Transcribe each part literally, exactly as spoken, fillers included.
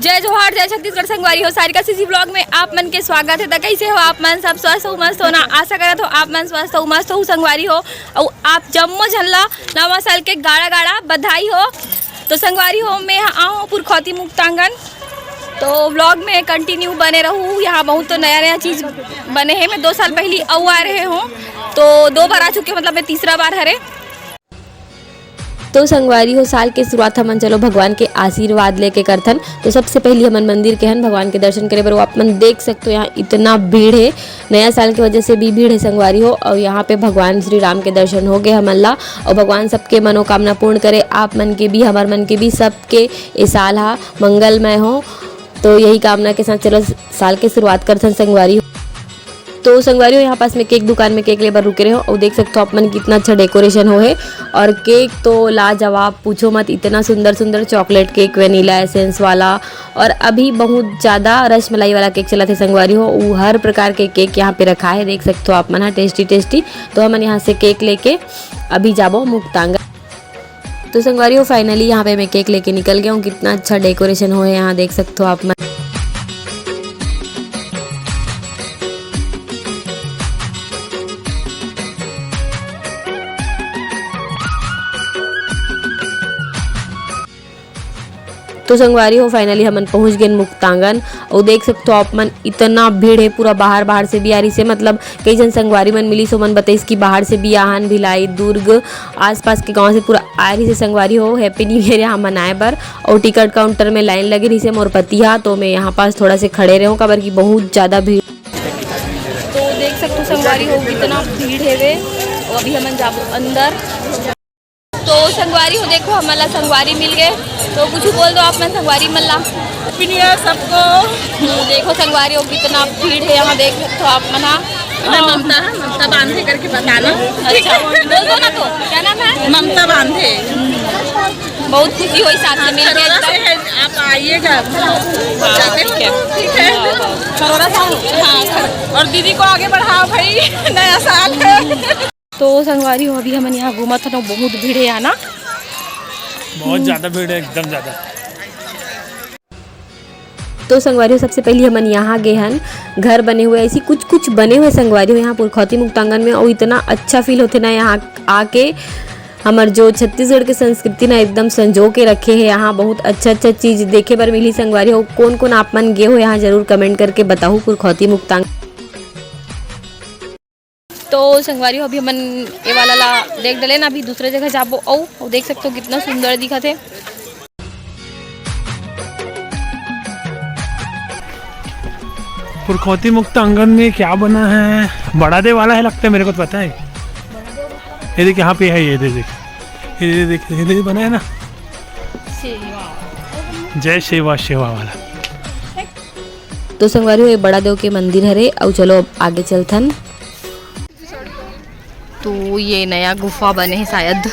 जय जोहार, जय छत्तीसगढ़ संगवारी हो। सारिका सीजी ब्लॉग में आप मन के स्वागत है। त कैसे हो आप मन? सब स्वस्थ हो, मस्त हो ना? आशा करत हो आप मन स्वस्थ हो, मस्त हो संगवारी हो। अउ आप जम्मो झन ला नवा साल के गाड़ा गाड़ा बधाई हो। तो संगवारी हो, मैं यहाँ आऊँ पुरखौती मुक्तांगन, तो ब्लॉग में कंटिन्यू बने रहू। यहाँ बहुत तो नया नया चीज बने हैं। मैं दो साल पहली अउ आ रहे हूँ, तो दो बार आ चुके, मतलब मैं तीसरा बार हरे। तो संगवारी हो, साल के शुरुआत हमन चलो भगवान के आशीर्वाद लेके करथन। तो सबसे पहली हमन मंदिर के हन भगवान के दर्शन करे बर। वो आप मन देख सकते हो, यहाँ इतना भीड़ है, नया साल के वजह से भी भीड़ है संगवारी हो। और यहाँ पे भगवान श्री राम के दर्शन हो गए हमन ला, और भगवान सबके मनोकामना पूर्ण करे, आप मन के भी, हमर मन के भी, सबके ए साल हा मंगलमय हो। तो यही कामना के साथ चलो साल के शुरुआत करथन संगवारी हो। तो संगवारी हो, यहाँ पास में केक दुकान में केक लेबर रुके रहे हो और देख सकते हो आप मन कितना अच्छा डेकोरेशन हो है। और केक तो लाजवाब, पूछो मत, इतना सुंदर सुंदर चॉकलेट केक, वेनिला एसेंस वाला, और अभी बहुत ज़्यादा रसमलाई वाला केक चला थे संगवारी हो। वो हर प्रकार के केक यहाँ पे रखा है, देख सकते हो आप मन, हाँ, टेस्टी टेस्टी। तो हमन यहाँ से केक लेके अभी जाबो मुक्तांगन। तो संगवारी हो, फाइनली यहाँ पे मैं केक लेके निकल गया हूँ। कितना अच्छा डेकोरेशन हो है यहाँ, देख सकते हो आप मन। तो संगवारी हो, फाइनली हमन पहुंच गए मुक्तांगन। और देख सकते हो आप मन, इतना भीड़ है, पूरा बाहर बाहर से भी आ रही से, मतलब कई झन संगवारी मन मिली, सो मन बताइस कि बाहर से भी आहन, भिलाई, दुर्ग, आसपास के गांव से पूरा आ रही से संगवारी हो हैप्पी न्यू ईयर यहाँ मनाए बर। और टिकट काउंटर में लाइन लगे रही से मोर पति हा, तो मैं यहाँ पास थोड़ा से खड़े रहूँ, काबर कि बहुत ज़्यादा भीड़। तो देख सकते हो संगवारी हो, कितना भीड़ है वे। और अभी हमन जाबो अंदर। तो संगवारी हो, देखो हमन ला संगवारी मिल गए, तो कुछ बोल दो आप मन संगवारी मन ला। हैप्पी न्यू ईयर सबको। हम्म, देखो संगवारी हो, कितना भीड़ है यहाँ, देख सकते हो आप मन हा। मैं ममता है, ममता बांधे करके बताना। अच्छा, बोल दो ना तो, क्या नाम है? ममता बांधे। बहुत खुशी हुई साथ में मिल के खरोरा से एकदम। है, आप आइएगा। हाँ, जाते हो? ठीक है। ठीक है। हाँ, हाँ। खरोरा से हो? हाँ, खर- और दीदी को आगे बढ़ाओ भाई, नया साल है। तो संगवारी हो, अभी हमन यहाँ घूमत हन, बहुत भीड़ है यहाँ ना। बहुत ज्यादा भीड़ है, एकदम ज्यादा। तो संगवारी हो, सबसे पहले हमन यहाँ गे हन, घर बने हुए, ऐसी कुछ कुछ बने हुए संगवारी हो यहाँ पुरखौती मुक्तांगन में, और इतना अच्छा फील होथे ना यहाँ आके। हमर जो छत्तीसगढ़ के संस्कृति ना एकदम संजो के रखे है यहाँ। बहुत अच्छा अच्छा चीज देखे बर मिली संगवारी हो। कौन कौन आप मन गे हो यहाँ, जरूर कमेंट करके बताहू पुरखौती मुक्तांगन। तो संगवारी हो, अभी हमन ये वाला ला देख डले ना, अभी दूसरे जगह जाबो। अउ, अउ देख सकते हो कितना सुंदर दिखत है। पुरखौती मुक्तांगन में क्या बना है? बड़ा देव वाला है लगता है, मेरे को तो पता है। ये देख, यहाँ पे है, ये देख, देख, ये देख, देख, ये देख बना है ना, सेवा। जय सेवा, सेवा वाला। तो संगवारी हो, ये बड़ा देव के मंदिर हरे। अउ चलो अब आगे चलथन। तो ये नया गुफा बने है शायद।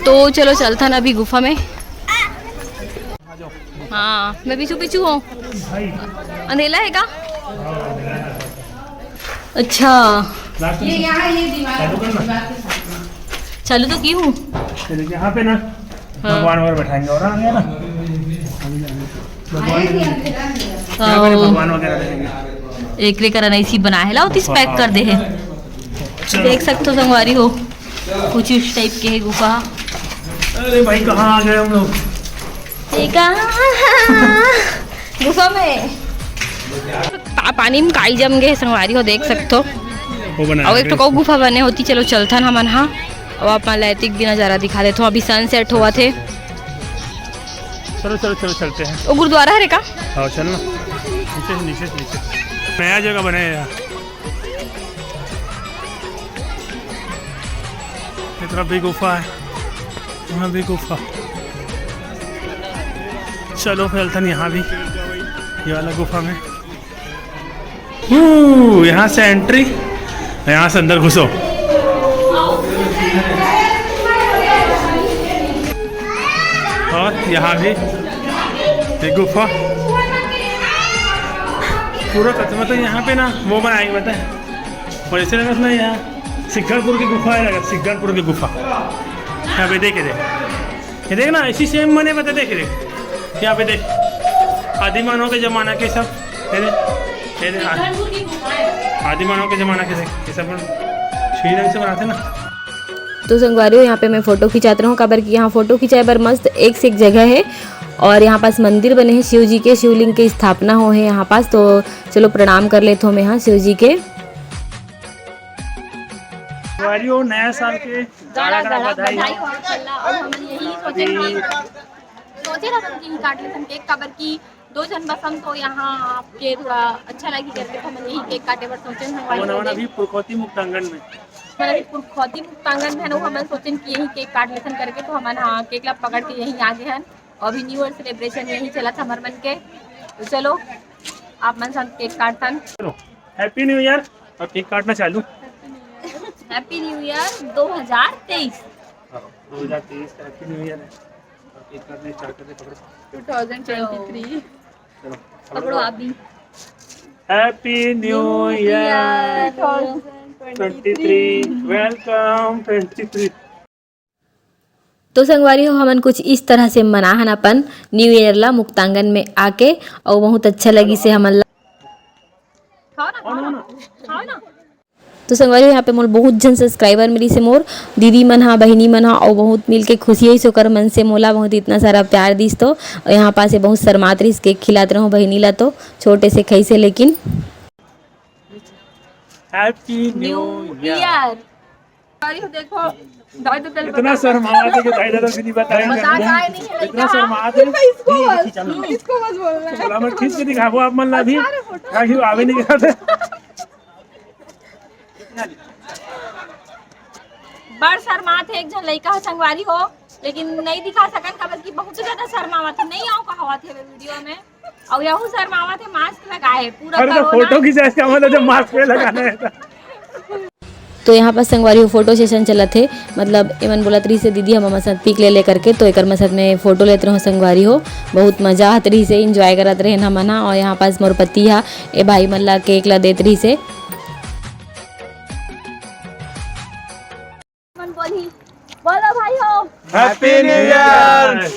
तो चलो चलथन अभी गुफा में। हाँ, मैं पीछू पीछू हूँ। अंधेला है का? अच्छा। ये यहाँ, ये दीवार, चालू करना। दीवार के साथ में। चालू तो की हूँ। ये देखिए, यहाँ पे ना हाँ। भगवान वगैरह बैठाएंगे और आ गया ना। भगवान, यहाँ पे हाँ। भगवान वगैरह रहेंगे। एक लेकर अनाइसी बनाए है, लाओ तीस पैक कर दे है। चलो। देख सकते हो संगवारी हो, कुछ इस टाइप के है गुफा। अरे भाई, कहाँ आ गए हम लोग? ये कहाँ? गुफा में। पा-, पानी में काई जम गए संगवारी हो, देख सकते हो। वो बनाया अउ एक ठो गया। कउ गुफा बने होती, चलो चलथन हमन हा। अब आप मन ला एतिक भी नजारा दिखा देथो, अभी सनसेट होवत हे। चलो, चलो, चलो, चलते हैं। वो गुरुद्वारा हरे का? हाँ, चल ना। नीचे से, नीचे से, नीचे। नया जगह बने हैं यार। ये तरफ भी गुफा है, वहाँ भी गुफा। चलो, फैलथन यहाँ भी, ये वाला गुफा में। हू, यहाँ से एंट्री, यहाँ से अंदर घुसो। और यहाँ भी एक गुफा। पूरा कचरा, मतलब यहाँ पे ना वो बनाएंगे, पता है, और ऐसे लगा ना, यहाँ सिकंदरपुर की गुफा है, लगा सिकंदरपुर की गुफा। यहाँ पे देखे, देखे। ये देख ना, ऐसी सेम बने बता, देख रे, यहाँ पे देख, आदि मानव के जमाना के सब, ये देख, ये देख, आ-, आदि मानव के जमाना के देख, ये सब श्रीरंग से बनाते ना। तो संगवारी हो, यहाँ पे मैं फोटो खिंचात रहूँ, काबर कि यहाँ फोटो खिंचाए बर मस्त एक से एक जगह है। और यहाँ पास मंदिर बने हैं शिव जी के, शिवलिंग के स्थापना हो है यहाँ पास। तो चलो प्रणाम कर लेत हो मैं यहाँ शिव जी के। संगवारी हो, नया साल के गाड़ा गाड़ा बधाई हो। और हम यही सोचे रहा, सोचे रहा कि काट लेथन केक, काबर कि दो झन बसम तो यहाँ आपके थोड़ा अच्छा लगी करके, तो हम यही केक काटे बर सोचे रहा। अभी पुरखौती मुक्तांगन में, मतलब अभी पुरखौती मुक्तांगन में है ना, हमन सोचेन कि यही केक काट लेथन करके, तो हमन हाँ केक ला पकड़ के यहीं आ गए हैं। अभी न्यू ईयर सेलिब्रेशन यहीं चलत हमर मन के, तो चलो आप मन साथ केक काटथन। चलो, हैप्पी न्यू ईयर। और केक काटना चालू। हैप्पी न्यू ईयर दो हज़ार तेईस। हाँ, दो हज़ार तेईस का हैप्पी न्यू ईयर है। और केक काटने स्टार्ट करते, पकड़ो। Two thousand twenty three. चलो, पकड़ो आप भी। Happy New Year twenty three. Welcome twenty three. तो संगवारी हो, हमन कुछ इस तरह से मनाहन अपन न्यू ईयर ला मुक्तांगन में आके, और बहुत अच्छा लगी से हमन ला। खाओ ना, खाओ ना, खाओ ना। तो संगवारी हो, यहाँ पे मोर बहुत झन सब्सक्राइबर मिली से, मोर दीदी मन हा, बहिनी मन हा, और बहुत मिल के खुशी है से ओकर मन से मोला बहुत इतना सारा प्यार दिस। तो यहाँ पास ये बहुत शर्मात रहिस, केक खिलात रहूँ बहिनी ला, तो छोटे से खाई से, लेकिन हैप्पी न्यू ईयर। अरे देखो, दाई ददा इतना शर्मावत है कि दाई ददा भी नहीं बताएंगे। बता, दाई नहीं है, इतना शर्मावत है। इसको बस, इसको बस बोलना है। बोला, मैं खींच के दिखाबो आप मन ला भी। अच्छा रे, फोटो। ताकि वो आवे नहीं करते। बड़ शर्मात है, एक झन लइका हो संगवारी हो, लेकिन नहीं दिखा सकन, काबर कि बहुत ज्यादा शर्मावत है, नहीं आओ कहावत है वीडियो में। और यहू शर्मावत है, मास्क लगाए है, पूरा अरे तो कोरोना फोटो खींचा इसका मतलब जब मास्क पे लगाना है तो। तो यहाँ पास संगवारी हो फोटो सेशन चलत हे, मतलब एमन बोलत रहिस हे, "दीदी हम हमर साथ पिक ले ले," करके, तो एकर मसत में फोटो लेत रहूँ संगवारी हो। बहुत मजा आत रहिस हे, एंजॉय करत रहेन हमन ह। और यहाँ पास मोर पति ह ए भाई मन ला केक ला देत रहिस हे। मन बोलही, बोलो भाई हो। Happy new year.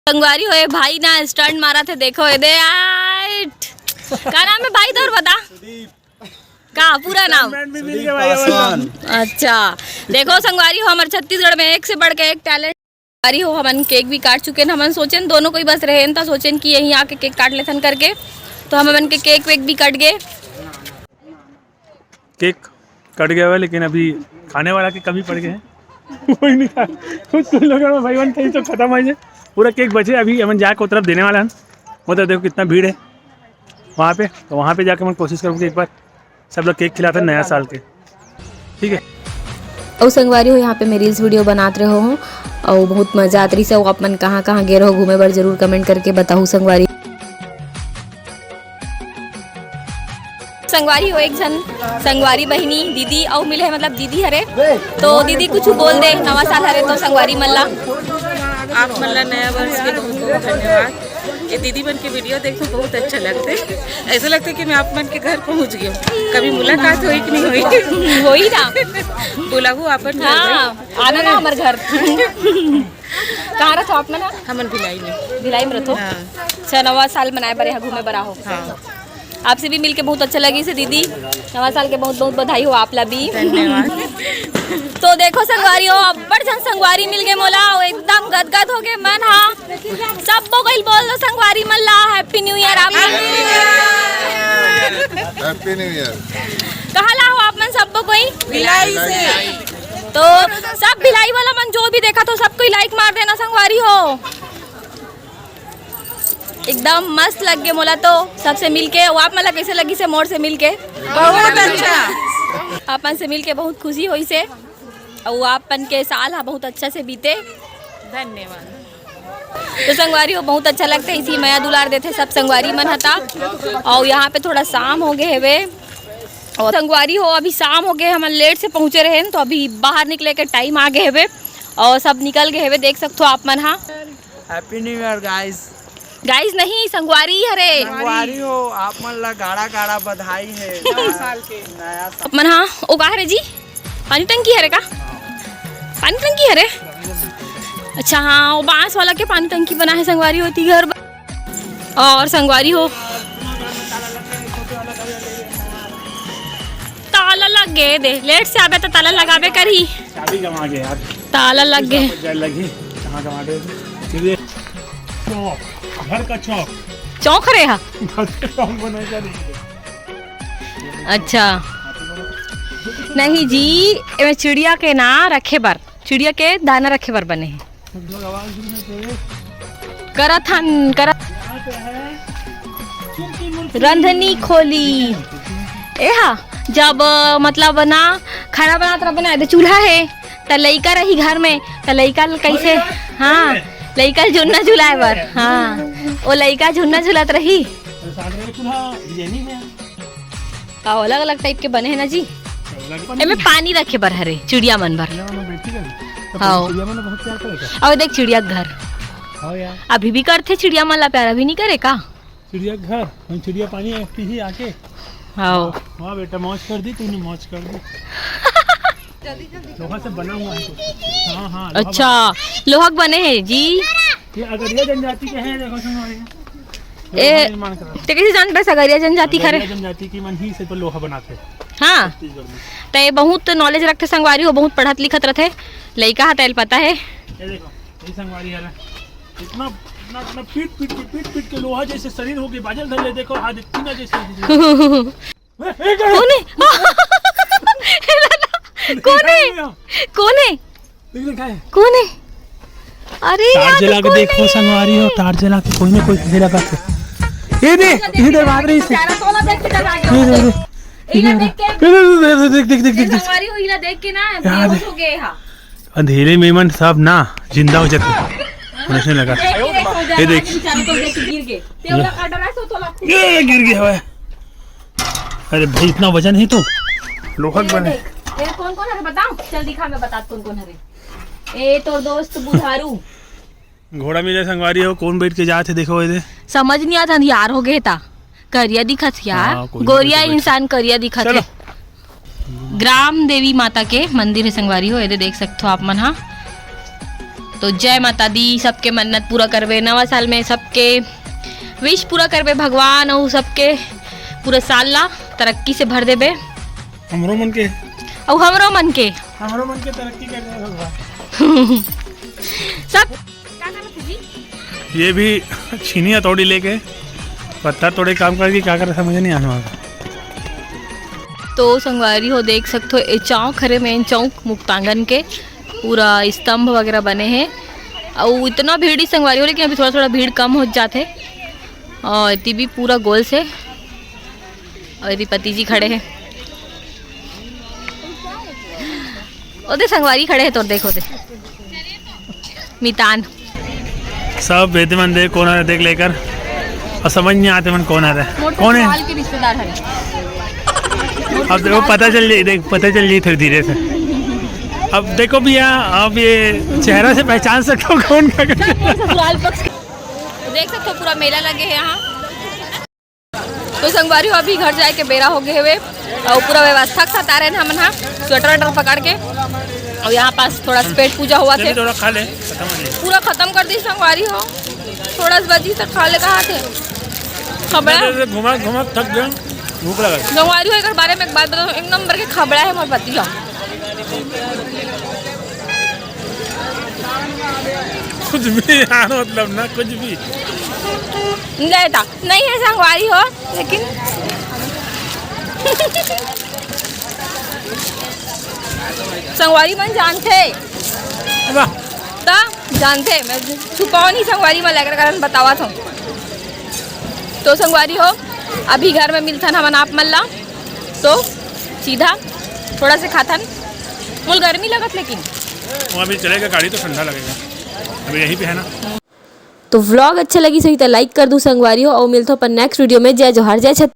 संगवारी हो, ए भाई ना स्टंट मारत हे, देखो ए दे आइट। का नाम है भाई तोर, बता। का पूरा नाम? स्टंटमैन भी मिल गया भाई, पासवान। अच्छा, देखो संगवारी हो, हमर छत्तीसगढ़ में एक से बढ़ के एक टैलेंट। संगवारी हो, हमन केक भी काट चुके हैं। हमन सोचेन दोनों कोई बस रहेन, त सोचेन कि यहीं आके केक काट लेथन करके, तो हम हमन के केक वेक भी कट गए। केक कट गया हुआ है, लेकिन अभी खाने वाला की कमी पड़ गई है। कोई नहीं खा, कुछ कुछ लोग हैं, भाई बहन कहीं तो खत्म हो जाए। पूरा केक बचे, अभी हमन जाके वो तरफ देने वाला है। वो तरफ देखो कितना भीड़ है वहाँ पे, तो वहाँ पे जाके मैं कोशिश करूँगी एक बार सब लोग केक खिलाते हैं नया साल के। ठीक है। अउ संगवारी हो, यहाँ पे मैं रील्स वीडियो बनात रहे हूँ, अउ बहुत मजा आत रही से। अउ आप मन कहाँ कहाँ गए रहो घूमे बर, जरूर कमेंट करके बताहू संगवारी। संगवारी हो, एक झन संगवारी बहिनी दीदी अउ मिले है, मतलब दीदी हरे, तो दीदी कुछ बोल दे, नवा साल हरे तो संगवारी मन ला। आप मन ला नया वर्ष के बहुत बहुत धन्यवाद। ये दीदी मन के वीडियो देख के बहुत अच्छा लगता है, ऐसा लगता है कि मैं आप मन के घर पहुंच गई हूँ। कभी मुलाकात हुई कि नहीं हुई? वही ना। बुलाहू अपन घर में। हाँ, आना ना हमर घर। कहाँ रहो आप मन? हमन भिलाई में। भिलाई में रहो? हाँ। अच्छा, नवा साल मनाए बर यहाँ घूमे बर आहो? हाँ। आपसे भी मिलके बहुत अच्छा लगी से दीदी, नवा साल के बहुत बहुत बधाई हो आप ला भी। धन्यवाद। तो देखो संगवारी हो, अब्बड़ झन संगवारी मिल गए मोला, वो एकदम गदगद हो गए मन हा। सबो कोई बोल दो संगवारी मन ला, हैप्पी न्यू ईयर आप। Happy new year. कहाँ ला हो आप मन सबो कोई? भिलाई से। तो सब भिलाई वाला मन जो भी देखा तो सब कोई लाइक मार देना संगवारी हो। एकदम मस्त लग गए मोला तो सबसे मिलके। अउ आप मन ला कैसे लगी से मोर से मिलके? बहुत अच्छा। आप मन से मिलके बहुत खुशी होई से। अउ आप मन के साल हा बहुत अच्छा से बीते। धन्यवाद। तो संगवारी हो, बहुत अच्छा लगता है, इसी मया दुलार देते सब संगवारी मन हता। अउ यहाँ पे थोड़ा शाम हो गए हवे। अउ संगवारी हो, अभी शाम हो गए, हमन लेट से पहुँचे रहे, तो अभी बाहर निकले के टाइम आ गए हवे। अउ सब निकल गए हवे, देख सकते हो आप मन हा। हैप्पी न्यू ईयर गाइस। गाइस नहीं, संगवारी हरे। संगवारी हो, आप मन ला गाड़ा गाड़ा बधाई है नया साल के। नया साल। आप मन हा, ओ का हरे जी? पानी टंकी हरे का? पानी टंकी हरे? अच्छा, हाँ, वो बांस वाला के पानी टंकी बना है संगवारी हो एती घर बर। और संगवारी हो, ताला लग गे दे, लेट से आबे त ताला लगाबे करही। चाबी गंवा गे यार। ताला लग गे। जाए लगी, कहाँ गंवा दे? ये चौक, घर का चौक। चौक हरे हा? घर का चौक बना क्या नहीं? अच्छा, नहीं जी, एमे चिड़िया के ना रखे बर, चिड़िया के दाना रखे बर बने हे। करत हन, करत। रंधनी खोली। ए हा, जब, अ, मतलब ना, खाना बनात रह, बना दे, चूल्हा हे, त लइका रही घर में, त लइका ल कइसे, हाँ, लइका ल झुन्ना झुलाए बर, हाँ, ओ लइका झुन्ना झुलत रही। का अलग-अलग टाइप के बने हे ना जी। एमे पानी रखे बर हरे, चिड़िया मन बर। चिड़िया मन बैठी कर। तो हाँ। चिड़िया मन बहुत प्यार करे का? अउ देख चिड़िया घर। हाँ यार। अभी भी करथे चिड़िया मन ला प्यार, अभी नहीं करे का? चिड़िया घर, हम चिड़िया पानी पीही आके। हाँ। वाह बेटा, मौज कर दी तूने, मौज कर दी। लोहा से बना हुआ है कुछ। हाँ, हाँ, लोहा अच्छा, लोहा के बने हे जी। ये अगरिया जनजाति के हैं, देखो, सुनो ये। ए, लोहा निर्माण करा। ते कइसे जान रहे अगरिया जनजाति खरे? अगरिया जनजाति की मन ही से तो लोहा बनाते हैं हाँ। छत्तीसगढ़ में। त ये बहुत knowledge रखथे संगवारी हो, बहुत पढ़त लिखत रथे। लइका ह त एला पता हे। ये देखो, ये संगवारी है ना। इतना, इतना, इतना पीट, पीट के, पीट, पीट के लोहा जैसे शरीर हो गए, बाजल धर ले, देखो, आज इतना जैसे ए, ए, ए, कोन हे? कोन हे? कोन हे? देख, देख, काय? कोन हे? अरे तार यार, जला के कोई देखो नहीं संगवारी हो, है। तार जला के कोई ना कोई जला के। ये दे, ये दे, भाग रही से। बेचारा तोला देख के डरा गया। ये दे, ये दे। इला देख के। ये दे, दे, दे, देख, देख, देख, ये देख, देख। संगवारी हो, इला देख के ना, यार, बेहोश हो गए हा। अंधेरे में मन सब ना जिंदा हो जाते। उन्हें लगा। देख के सो जा, ये देख। बेचारा तोला देख के गिर गए। ते ओला का डरा सो तोला खुद। ये गिर गया हवे। अरे भाई, इतना वजन है तो। लोहक ये बने। देख, ये कौन कौन हरे बताओ? चल दिखा, मैं बता कौन कौन हरे। ए, तोर दोस्त बुधारू। घोड़ा मिले संगवारी हो, कोन बैठ के जात हे, देखो एदे। समझ नहीं आता, अंधियार हो गए ता। करिया दिखत हे यार। हाँ, कोई ना, गोरिया कोई तो बैठ। इंसान करिया दिखत चलो। हे। ग्राम देवी माता के मंदिर हे संगवारी हो, एदे देख सकथो आप मन हा। तो जय माता दी, सबके मन्नत पूरा करबे, नवा साल में सबके wish पूरा करबे भगवान, अउ सबके पूरा साल ला तरक्की से भर देबे। हमरो मन के। अउ हमरो मन के। हमरो मन के तरक्की कर दे भगवान। सब। ये भी छीनी हथौड़ी लेके पत्थर तोड़े काम कर, कि का करे, समझ नहीं आने वाला। तो संगवारी हो, देख सकथो, ए चौक हरे, main चौक मुक्तांगन के, पूरा स्तंभ वगैरह बने हे। अउ इतना भीड़ ही संगवारी हो, लेकिन अभी थोड़ा थोड़ा भीड़ कम हो जाथे। और एती भी पूरा गोल से, और एती पति जी खड़े हे। ओदे संगवारी खड़े हे तोर, देखो दे। मितान। सब एदे मन देख कोन हरे, देख लेकर। अउ समझ नहीं आते मन कोन हरे। मोर कोन हे? ससुराल के रिश्तेदार हरे। अब देखो, पता चल जाई, देख, पता चल जाई थोड़ी धीरे से। अब देखो भैया, अब ये चेहरा से पहचान सकते हो कौन का। मोर ससुराल पक्ष के। देख सकते हो, पूरा मेला लगे हे यहाँ। तो संगवारी हो, अभी घर जाए के बेरा हो गए हुए और पूरा व्यवस्था के साथ आ रहे हैं हमन हा, स्वेटर वेटर पकड़ के। और यहाँ पास थोड़ा सा पेट पूजा हुआ थे, थोड़ा खा ले, खत्म हो जाए। पूरा खत्म कर दी संगवारी हो, थोड़ा सा बची तो खा ले, कहा थे खबड़ा। इतना देर से घुमा घुमा थक गए, भूख लगा। संगवारी हो, एक बारे में एक बात बताओ, एक नंबर के खबड़ा है मोर पति का। कुछ भी यार, मतलब ना, कुछ भी। नहीं था, नहीं है संगवारी हो, लेकिन संगवारी मन जानते। वाह। त जानते, मैं छुपाओ नहीं संगवारी मन, लेकर कारण बतावा था। तो संगवारी हो, अभी घर में मिलथन हमन आप मन ला। तो सीधा थोड़ा से खाथन। मोल गर्मी लगत लेकिन। वो अभी चलेगा गाड़ी तो ठंडा लगेगा। अभी यहीं पे है ना। तो vlog अच्छा लगी सही तो like कर दू संगवारी हो, और मिलथो अपन next video में। जय जोहार, जय छत्तीसगढ़।